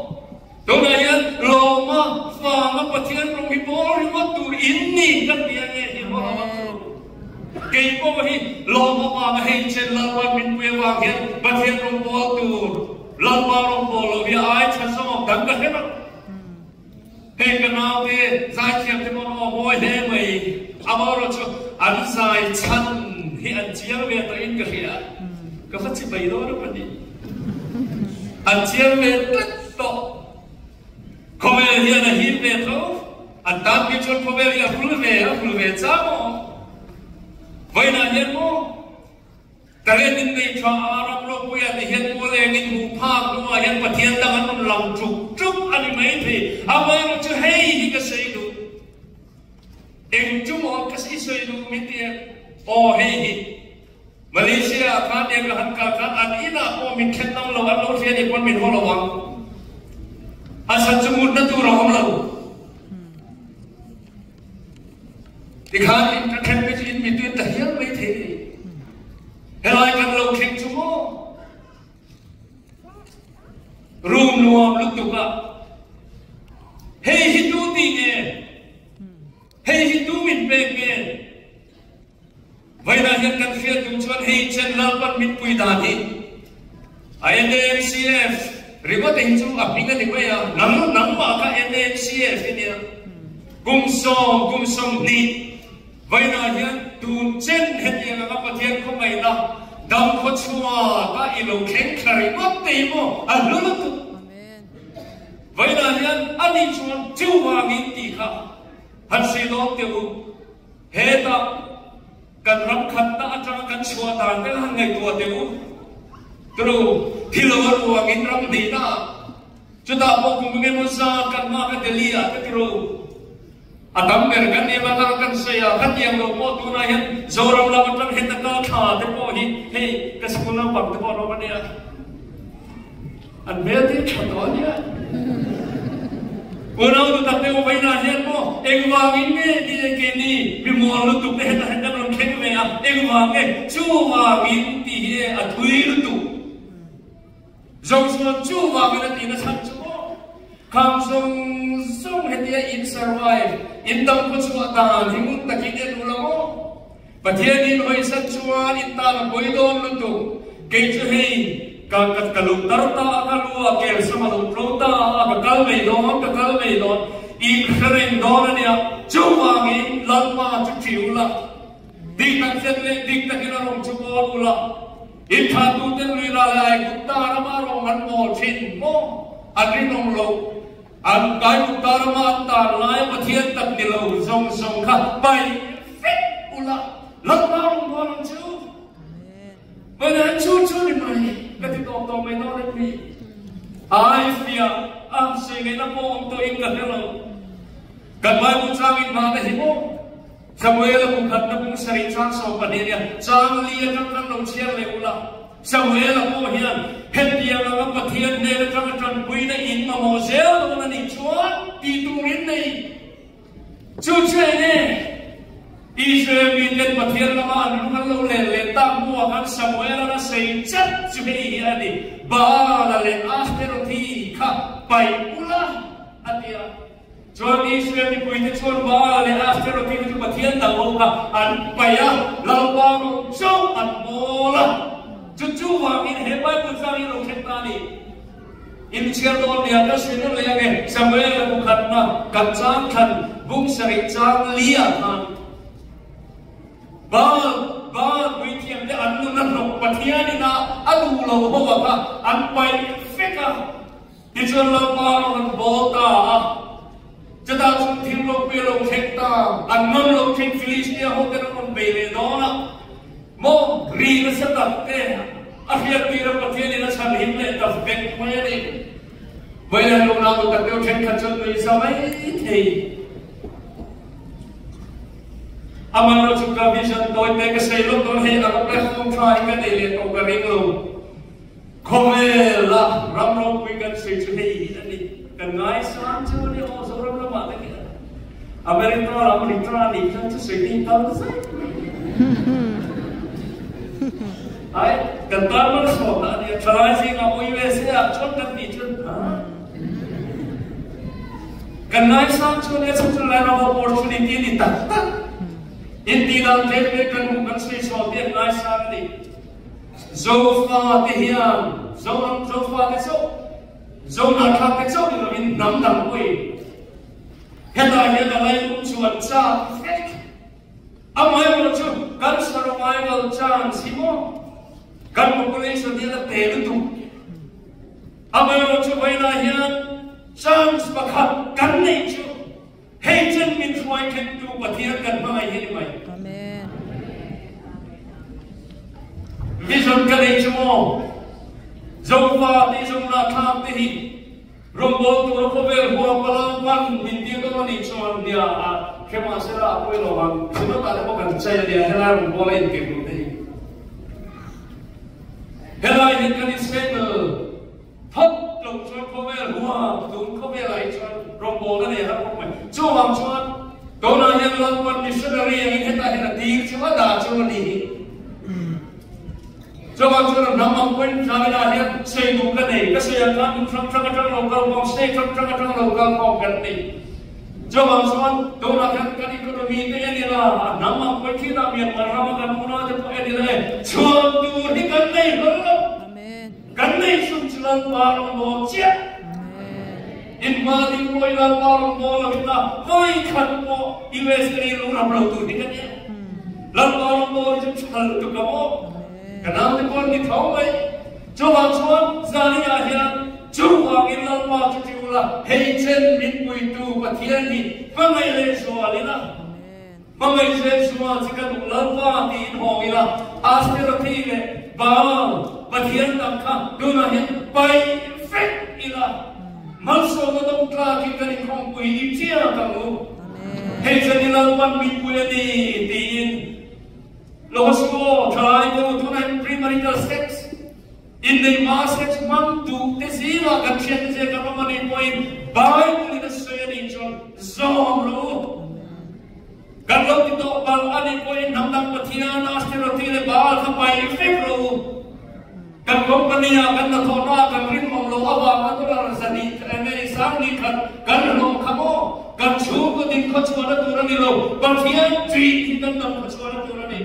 Tunah hian lawma vanga Pathian rawng hi bawl ringawt tur in ni kan ti ange hi haw lo ang chu. Kei pawh hi lawma vanga hei chen Lalpa min pui avang hian Pathian rawng bawl tur Lalpa rawng bawl lo hi a ai tha zawk dang ka hre lo. Hei ka naute zaithiam te pawn aw mawi hle mai amaherawh chu an zai chhan hi an chiang ve tawh in ka hria ka va chi mai dawn a pahnih an chiang ve tlat tawh khawvel hian a him ve tho an tan phei chuan khawvel hi a hul ve a hul ve chang aw vawiinah hian maw Talent in nei tha a, ram ropuia ti hian mual engin hmuh phak hnuah hian Pathian dang an rawn lang ṭuk ṭuk a ni maithei. Amaherawh chu hei hi ka sawi duh. Eng chu maw ka i sawi duh min ti em? Aw hei hi. Malaysia ah khan eng ka han kal khan an inah pawh min thlen ngam lo, an lo hria nih pawn min haw lo ang. A chhan chu mutna tur a awm lo. Tikhan in ka thlen mai chu in mitu in ta hial mai thei ni. Helai kan lo thleng chu maw? Room nuam lutuk a. Hei hi tu ti nge? Hei hi tu min pek nge? Vawiinah hian kan hriat duh chuan hei chen Lalpan min pui dan hi NAMCF ringawt hi chu a hming a ni mai a, nang nangmah kha NAMCF i nia. Kum sawm, kum 20 vawiinah hian tun chen hetiang anga Pathian khawngaihna dam khaw chhuak a i lo thleng thla ringawt te hi maw a hlu lutuk. Vawiinah hian ani chuan chuvangin tih kha han sawi dawn teh u. Hetah kan ram khatna atanga kan chhuah dan te han ngaihtuah teh u. Tru, thil a ruangin ram hnihna ah, chutah pawh kum engemaw zat kan hma kha Delhi ah te tru. A tam ber kan nih avang khan kan sawi a, khatiang lo pawh tunah hian Zoram lam atang heta kal thla te pawh hi hei ka school naupang te pawh an awm a nia. An hmel te hi tha tawh a nia. Unau nu tak te u vawiinah hian maw engvangin nge ti leh keini mi mual lutuk te hetah hian kan rawn thleng ve a, engvang nge chuvangin tih hi e a thui lutuk. Zochuan chuvangin a ti na chhan chu maw khang zawng zawng hetia in survive, in dam khaw chhuah dan hi ngun takin en u la maw? Pathianin hawisan chuan in tan a pawi dawn lutuk, kei chu hei ka ka ka luh tar ta a, ka lu a kel sam a lo tlo ta a, ka kal mai dawn, ka kal mai dawn, in hre reng dawn a nia, chuvangin Lalpa chu ṭi u la, dik tak zet leh dik takin a rawng chu bawl u la. In thattuten lui ral ai kut ta rama rawng an mawl thin maw? An rinawm lo. An kai kut ta rama an tan laia Pathian tak ni lo zawng zawng kha paih vek ula, Lalpa rawng bawl ang che u. Mahni an chu chu ni mai ka ti tawp tawp mai dawn em ni? Ai fiah a sawi ngaihna pawh awm tawhin ka hre lo. Kan Bible changin mahna hi maw? Samuela kum khatna pung sarih chang 12 nia chang li atang kan lo chhiar leh ula. Samuela pawh hian hetiang anga Pathian hnen atanga tanpuina in mamawh zel dawn a nih chuan tih turin nei chu chu eng nge? Israel miten Pathian lama an lung an lo len leh tak hnuah khan Samuela a sei chat chu hei hi a ni, Baala leh Ashterothi kha paih ula a ti a. Chuan Israel mipuite chuan Baal leh Ashterothi te chu Pathian dang ho kha an paih a, Lalpa rawng chauh an bawl a. Chu chuvangin he Bible tlang hi lo thleng ta a ni. In chhiar dawn nia ka sawi nawlh leh ange, Samuel a bu khatna kan chang thlan bung sarih chang li ah khan Baal, Baal puithiam te an nun a hnawk Pathian ina a duh lo ho a kha an paih vek a. Tichuan Lalpa rawn an bawl ta a, chutah chuan thil ropui a lo thleng ta, an ngam lo thin Philistia ho ten an rawn bei leh dawn a, maw ri nasa tak te a hriat tir a Pathianin a chhan him leh ta vek mai a ni. Vawiin lo nau tak deuh thenkhat chuan nui za mai thei. Amaherawh chu ka vision tawi te ka sei lawk dawn hei a platform tha hi ka nei leh tawh ka ring lo. Khawvela ram ropui kan sawi chu hei hi a ni. Kan ngaisang chu a ni aw, Zoram lamah te hian America ram ri ta nih khan chu sawi ding tal zet mai. Ai, kan tan malsawmna a nia, thalai zingah pawh USA ah chuan kan tih chuan ha. Kan ngaisang chu a nia, chhan chu land of opportunity a ni tak tak. Intihdan tlem te kan hmuh kan sawi chhuah te an ngaisang a ni. Zofate hian Zoram Zofate chauh, Zohnahthlakte chauh ni lovin hnam dang pawhin hetah hian a ngaihawm chu an chak vek. Amaherawhchu kan survival chance hi maw kan population hian a te lutuk. Amaherawhchu vawiinah hian chance pakhat kan neih chu Hei chen min hruai thlengtu Pathian kan hmangaih hi ni mai. Amen. Vision ka nei chu maw? Zofa te Zona thlam te hi rawngbawl tura khawvel hua palang pan min tir dawn a nih chuan nia a hremah sela a pawi lo ang. Synod ah te pawh kan chai a nia helai rawngbawl a intirh duh te hi. Helai hi kan in settle. Thawk loh chuan khawvel hua tun khawvelah hi chuan rawngbawlna nei har khawp mai. Chuvang chuan tunah hian Lalpan missionary angin hetah hian a tir chu a dah chu a ni hi. Chuvang chuan a hnam ang pawhin Tlanginah hian sawi duh ka nei, ka sawi ang khan hmun hrang hrang atang lo kal khawm, state hrang hrang atang lo kal khawm kan ni. Chuvang chuan tunah hian kan economy te en ila, a hnam ang pawhin khitah Myanmar rama kan unau te pawh en ila e, chhuan tur hi kan nei hlawl lo. Kan nei chhun chu Lalpa rawngbâwl chiah. In hma ding pawh i Lalpa rawngbâwl lo ita vawi khat pawh USA i lo ram lo tur hi ka nia. Lalpa rawngbâwl hi chu chhal tuk a maw? Ka naute pawh an ni tho mai. Chuvang chuan zaniah hian chuvangin Lalpa chu ti ula, hei chen min puitu Pathian hi hmangaih leh zual ila. Hmangaih Jesua chi ka duh Lalpa tiin hawng ila, Ashterothi leh Baal pathian dang kha tunah hian paih vek ila, malsawmna dawng tlakin kan inkhawmpui i chiak ang u. Hei chen hi Lalpan min pui a ni tiin lo va su aw, thalai te u tunah hian premarital sex, inneih hma sex hmang duh te zingah kan hriat te zia kan awm a nih pawhin Bible in a sawi a nih chuan zawm rawh u. Kan lo ti tawh palh a nih pawhin hnam dang Pathian, Ashtarothi leh Baal kha pai vek rawh u. Kan company ah kan hnathawhna ah kan rinawm loh avanga dollar zahnih nge sangni khat kan hlawh kha maw? Kan chhungkaw din khawchhuahna tur a ni lo, Pathian ṭih hi kan dam khawchhuahna tur a ni.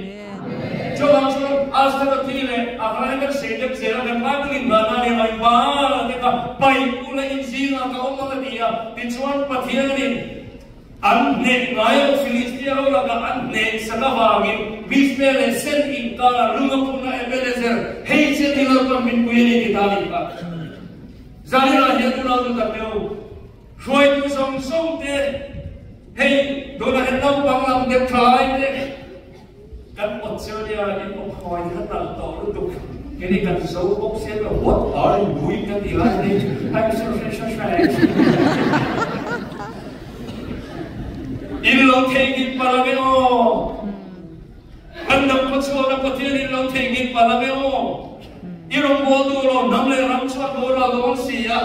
Chuvang chuan Ashtarothi leh a hlai kan sei deuh zel a, kan Bible in hna nia mai Baal te kha paih ula in zingah ka awm ang a ti a, tichuan Pathianin An hneh ngai lo, Filistia ho lakah an hneh sak avangin Mizpeh leh Sen inkara lung a phun a Ebenezer, hei chiah hi Lalpan min pui a ni ti ta a nih kha. Zanirah hian unau nu tak deuh, hruaitu zawng zawng te, hei tunah hian naupang lam deuh thalai te, kan awt chiah nia, in awk hawi kha nalh tawh lutuk, kei kan zo bawk sia ka what are you doing ka ti lai hi, I'm so hre hre hre. In lo theihnghilh palh ang e aw. Kan dam khawchhuakna Pathian in lo theihnghilh palh ang e aw. I rawngbâwl duh lo, hnam leh ram chhuah boral dawn si a.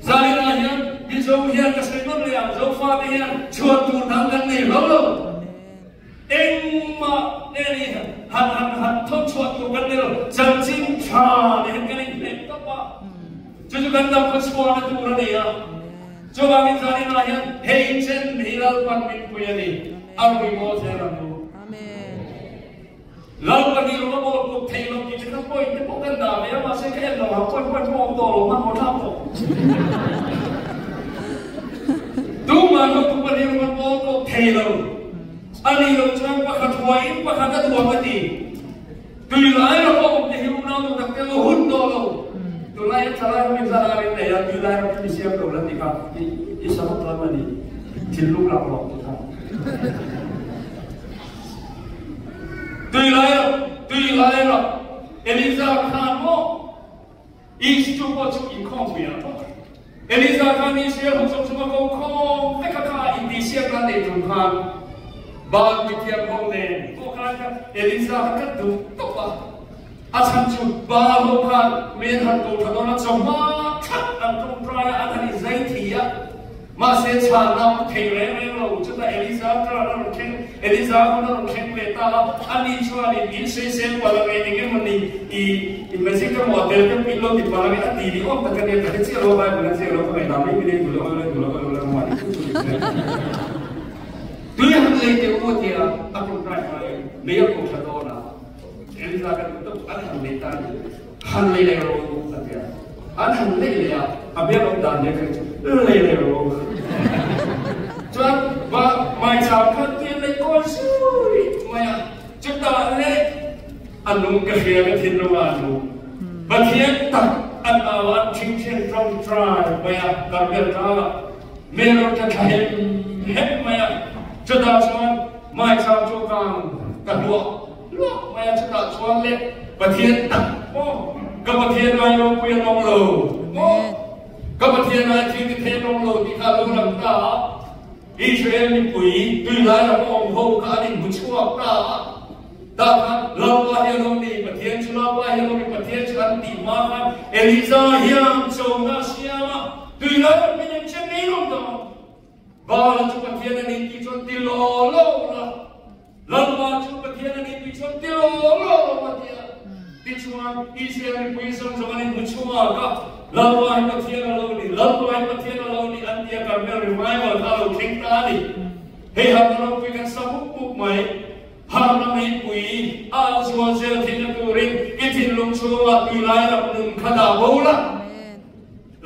Zaninah hian Mizo hian ka sawi nawm leh ang, Zofate hian chhuan tur dang kan nei hlo lo. Engmah nge ni han han han thawn chhuah tur kan nei lo, chanchin tha nen kan inhnek tawp a, chu chu kan dam khaw chhuahna tur a ni a. Chuvangin zaninah hian hei chen hi Lalpan min pui a ni, a rui maw zel ang u. Lalpa hi rawng a bawl kawp thei lo tih chu ka point te pawh kan dah ve a, mahse ka en lo ang, point point pawh awm tawh lo, hmanhmawh thlak tawh. Tumah hotupa hi rawng a bawl kawp thei lo a nih loh chuan pakhat huaiin pakhat a duang a ti. Tui lai rawng a awm te hi unau nu tak te lo hun tawh lo. Tunlai hian thalai ho in zan a rin nei a, tui lai rawng chu mi siam lo la ti kha i sabak lam a ni, thinlung laklawk ti kha. Tui lai rawh, tui lai rawh, Eliza khan maw Istu pawh chu inkhawm pui ang maw? Eliza khan Israel ho zawng zawng a ko khawm vek a kha intihsiakna a neih tum khan Baal mithiam ho nen pawh khan kha Eliza kha ka duh tawp a, a chhan chu Baal ho khan men han ko tha dawn a, chawhma that an tawngtai a, an han inzai thi a. Mahse, chhanna a hmu thei reng reng lo. Chutah Eliza car a rawn thleng, Eliza hun a rawn thleng leh ta a. Ani chuanin in sawisel palh ang e, eng emaw ni i i magic emaw a tel deuh in lo ti palh ang e a ti ni awm tak a nia. Ka hre chiah lo a, Bible a ziak lo, ka ngaihdan mai mai duh lo, lo duh lo, lo lo mahni chu chu ni se. Tui han lei teh u a ti a, a tawngtai hmain mei a ko tha dawn a. Eliza ka duh tawp, an han lei ta a ni. Han lei leh rawh u a ti a, an han lei leh a, a biak awm dan leh kha chu lei leh rawh u. Chuan va maicham kha tui an lei kawi zui mai a, chutah leh a nung ka hria ka thinlung ah a nung. Pathian tak an au a, an thingthian tawngtai mai a, Karmel tlangah Meron ka thla hem hem mai a, chutah chuan maicham chu kang ka hluah Luak mai a chutah chuan le Pathian tak maw ka Pathian ai ropui an awm lo maw ka Pathian ai thil ti thei an awm lo tih kha a lo lang ta a, Israel mipui tuilai ram a awm ho kha an inhmu chhuak ta a, tah khan Lalpa hi an awm ni, Pathian chu Lalpa hi an awm ni, Pathian chu an tih hma khan Eliza hian chona a siam a, tuilai ram hi an chen ngei lo ta maw? Baal chu Pathian a ni tih chuan ti law law la. Lalpa chu Pathian a ni tih chuan ti law law lo a ti a. Tichuan, Israel mipui zawng zawng an inhmu chhuak a, Lalpa hi Pathian a lo ni, Lalpa hi Pathian a lo ni an ti a, Karmel revival kha a lo thleng ta a ni. Hei harhna ropui kan sa mup mup mai. Harhna meipui a al zual zel theihna turin i thinlung chhungah tuilai rak nun kha dah bo la.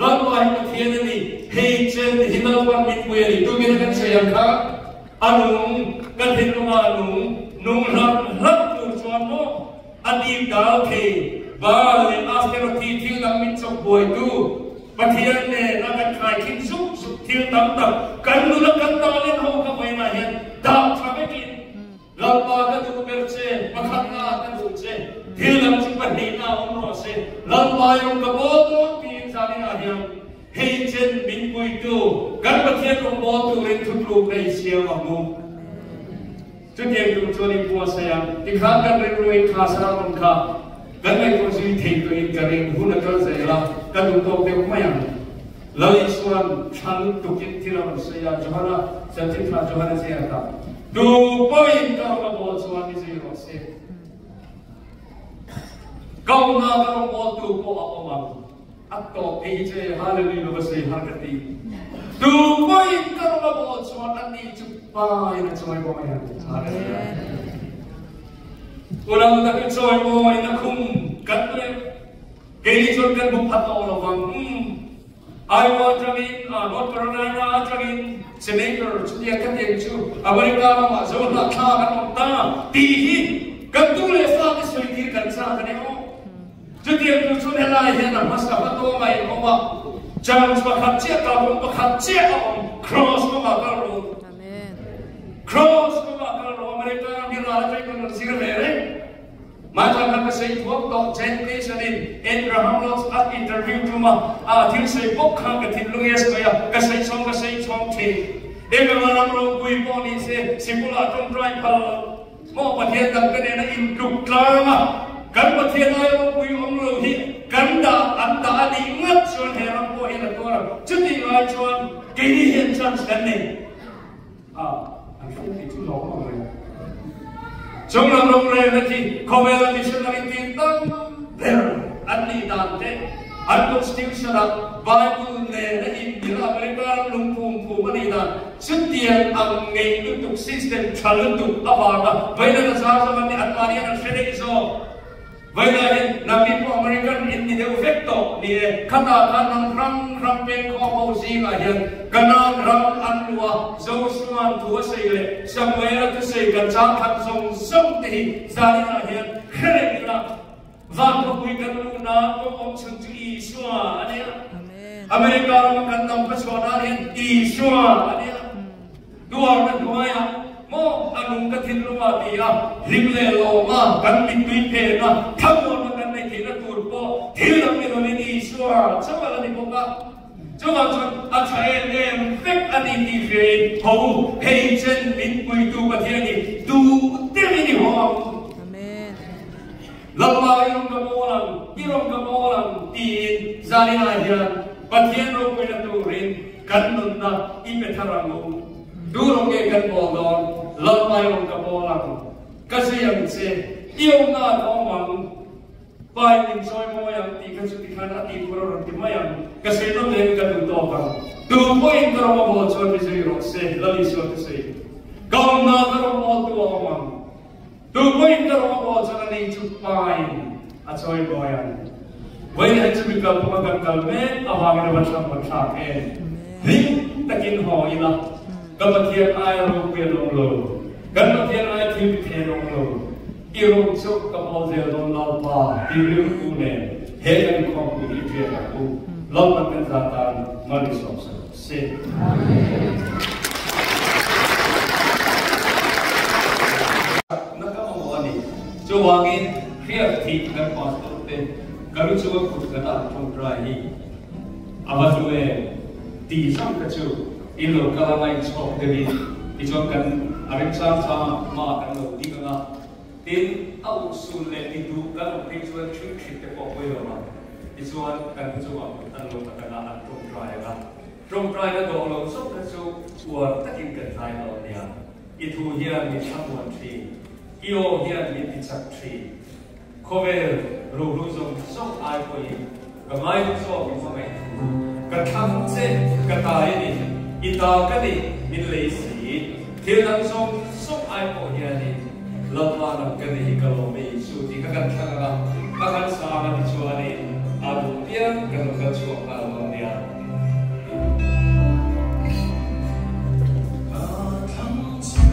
Lalpa hi Pathian a ni, hei chen hi Lalpan min pui a ni. Tukin a kan sawi ang kha, a nung, ka thinlunga a nung, nung hlarh hlarh tur chuan maw a dim dal thei, Baal leh Ashterothi thil dang min chawk buaitu, Pathian nen a kan khaikhin zuk zuk thil tam tak kan nuna kan talent ho kha vawiinah hian dah tha vekin, Lalpa ka duh ber che, pakhatna ka duh che, thil dang chu pahnihna awm rawh se, Lalpa i rawn ka bawl dawn tiin zaninah hian hei chen min puitu Kan Pathian rawngbawl turin thutluk na i siam ang u. Chutiang tur chuan in buatsaih a, tikhan kan rilruin kha sermon kha kan ngaihtuah zui thei tuahin ka ring hun a kal zel a, ka duh tawk deuh mai ang. Lal Isua'n thlan tukin thil a rawn sawi a, Johana chanchin thla Johana ziakah, Tu pawhin ka rawng a bawl chuan mi zui rawh se. Ka awmna ka rawng bawltu pawh a awm ang. A tawp phei hi chu e Hallelujah va sawi har ka ti. Tu pawhin ka rawng a bawl chuan a ni chu Pa in a chawi mawi ang. Hallelujah. Unau tak i chawi mawi na khum kan le keini chuan kan bu phat tawh lo vang. Iowa atangin, North Carolina atangin Senator chutia ka tiang chu America ramah zo hnah thla kan awm ta tih hi kan tu leh fa te sawi tir kan chak a ni aw. Chutiang tur chuan helai hian a hmasa hma tawng a inawm a, church pakhat chiah kalkawng pakhat chiah a awm, Cross kawngah kal rawh u. Cross kawngah kal rawh, America ram hi ral atangin kan rawn zir ve reng. Mahchang khan ka sawi thuak tawh, Jen Gleason in Abraham Lotz a interview tum a, a thil sawi bawk khan ka thinlung e sawi a, ka sawi chhawng ka sawi chhawng thin. Enganga ram ropui pawh ni se, sikula tawngtai phal lo. Maw Pathian dang te nena intluk tlang a, kan Pathian ai ropui awm lo hi kan dah an dah a nih ngat chuan he ram pawh hian a tuar ang. Chutih lai chuan keini hian chance kan nei a, an hriat theih chu lawm ang reng. Chung lam rorelna khi khawvela missionary tin tam ber an nih dan te, an constitution ah Bible nena inmil America ram lungphum phum a nih dan, Chutiang ang ngei lutuk system tha lutuk avanga vawiin a zar zawk an ni, anmahni hian an hre daih zawk. Vawiinah hian nangni pawh American in ni deuh vek tawh ni e, khatah khan ram hrang hrang pengkhawm ho zingah hian Kanaan ram an luh a, Joshua-a'n thu a sawi leh Samuel-a thusawi kan chang khat zawng zawng te hi zaninah hian hre reng ila, Van khawpui kan luh nan kawng awm chhun chu Isua a ni a. America rama kan dam kha chhuah nan hian Isua a ni a. Duarna hnuaiah maw a nung ka thinlungah ti a, hlim leh lawma kan mittui phenna thlamuanna kan neih theihna tur pawh thil dang ni lovin Isua chauh a la ni bawk a. Chuvang chuan a tha em em vek a ni tih hriain ho u, hei chen min puitu Pathian hi duh deuhin i haw ang. Lalpa i rawn ka mawl ang, i rawn ka mawl ang tiin zaninah hian Pathian ropuina turin kan nunna i pe thar ang u. Duh rawh nge kan mawl dawn, Lalpa i rawn ka mawl ang, ka zui ang che, i awmna ah ka awm ang. Pai min chawi mawi ang tih kha chuti khan a tih tur a rawn ti mai ang. Ka sawi nawm leh ka duh tawk ang. Tu pawhin ka rawng a bawl chuan mi zui rawh se, Lal Isua ka sawi. Ka awmna ka rawng bawltu a awm ang. Tu pawhin ka rawng a bawl chuan ani chu paiin a chawi mawi ang. Vawiin hi chumi kalphunga kan kal mek avangin a va thlang va thlak em. Hlim takin haw ila, ka Pathian aia ropui an awm lo, kan Pathian aia thil ti thei an awm lo. I rawng chu ka pawl zel dawn Lalpa ti rilru nen he kan khawmpui hi riak ang u. Lalpan kan za tan mal i sawm sak rawh se. Na ka mamawh a ni. Chuvangin hriat thih kan pastor te ka lu chunga kut kan an tawngtai hi a va hlu em tih zawng kha chu in lo kal anga in chhawk deuhin tichuan kan a remchang chang ah hma kan lo ding anga tin a uh sul leh ti duh kan awm phei chuan thil thlit te pawh pawi lo ang tichuan kan lu chungah kut an lo tak anga an tawngtai anga tawngtai na dawh lo zawk kha chu uar takin kan tlai lo ania i thu hian min thlamuan thin i aw hian min ti chak thin Khawvel rohlu zawng zawng ai pawhin ka ngaihlu zawk in hmangaih thu ka thlang che ka tai a ni, i ta ka ni min lei si. Thil dang zawng zawng ai pawh hianin Lalpa nang ka ni hi ka lawm e Isu tih kha kan thlang anga ka kan sang a ti chuanin a duh piang kan lo kal chhuak nghal dawn nia. Ka thlang che.